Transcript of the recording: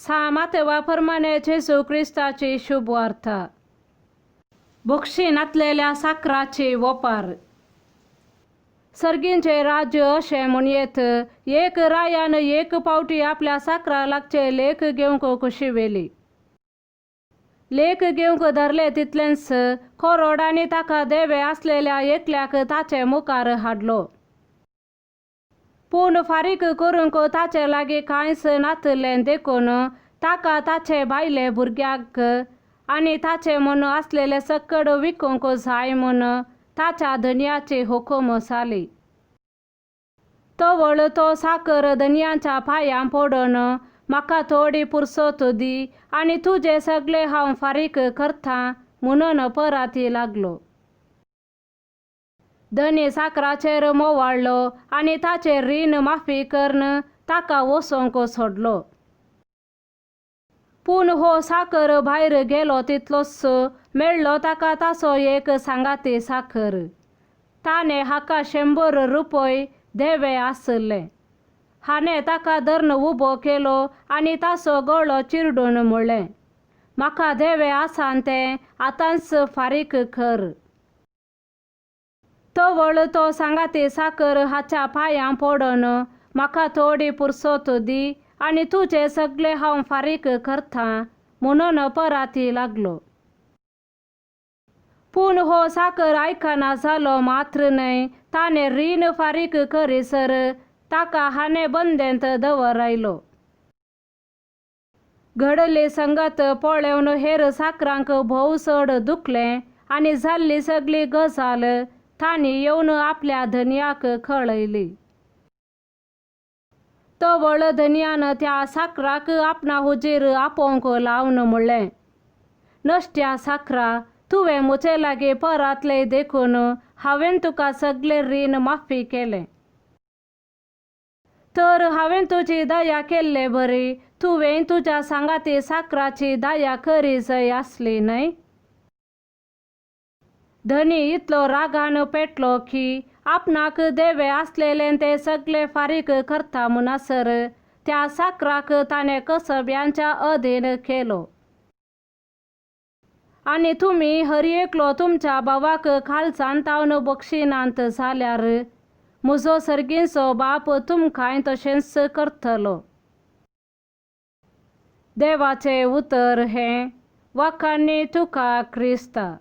सा मातेवा प्रमाणे जेजू क्रिस्ताची शुभवार्ता. बक्षी नातलेल्या साकराची वोपार. सर्गींचे राज्य अशें म्हणयेत, एक रायान एक पावटी आपल्या साकरा लागचे लेख घेवंक खुशी व्हेली. लेख घेवंक धरले तितलेंच कोरोडांनी ताका देवे आसलेल्या एकल्याक ताचे मुखार हाडलो. पूण फारीक करूंक ताचे लागीं कांयच नातलें, देखून ताका ताचे बायले भुरग्याक आनी ताचे म्हूण आसलेले सक्कड विकूंक जाय म्हूण ताच्या धनयाची हुकूम जाली. तवळ तो साकर धनयांच्या पांयां पडून, म्हाका थोडी पुरसत दी आनी तुजें सगळें हांव फारीक करता म्हणून पराती लागलो. धनी साकराचेर मोवाळ्ळो आनी ताचें रीण माफी करून ताका वचोंक सोडलो. पूण हो साकर भायर गेलो तितलोच मेळ्ळो ताका ताचो एक सांगाती साकर. ताणें हाका 100 रुपये देवे आसले. हाणें ताका धरून उबो केलो आनी ताचो गळो चिरडून म्हणलें, म्हाका देवे आसा तें आतांच फारीक कर. तवळ तो सांगाती साकर हाच्या पांयां पडून, म्हाका थोडी पुरसत दी आनी तुजें सगळें हांव फारीक करता म्हणून पराती लागलो. पूण हो साकर आयकना जालो मात्र न्हय, ताणें रीण फारीक करीसर ताका हाणें बंदेंत दवरायलो. घडली संगत पळोवन हेर साकरांक भोव चड दुखलें आनी जाल्ली सगळी गजाल तांणी येवन आपल्या धनयाक कळयली. तवळ धनयान त्या साकराक आपणा हुजीर आपोवंक लावन म्हणलें, नश्ट्या साकरा, तुवें म्हजे लागीं परातलें देखून हांवें तुका सगळें रीण माफी केलें. तर हांवें तुजी दया केल्ले बरी तुवें तुज्या सांगाती साकराची दया करी जाय आसली न्हय. धनी इतलो रागान पेटलो की आपणाक देवे आसलेलें तें सगळें फारीक करता म्हणसर त्या साकराक ताणें कसब्यांच्या अधीन केलो. आनी तुमी हर एकलो तुमच्या भावाक काळजान तावन बक्षिनात जाल्यार म्हजो सर्गीचो बाप तुमकांय तशेंच करतलो. देवाचें उतर हें. वाखाणी तुका क्रिस्ता.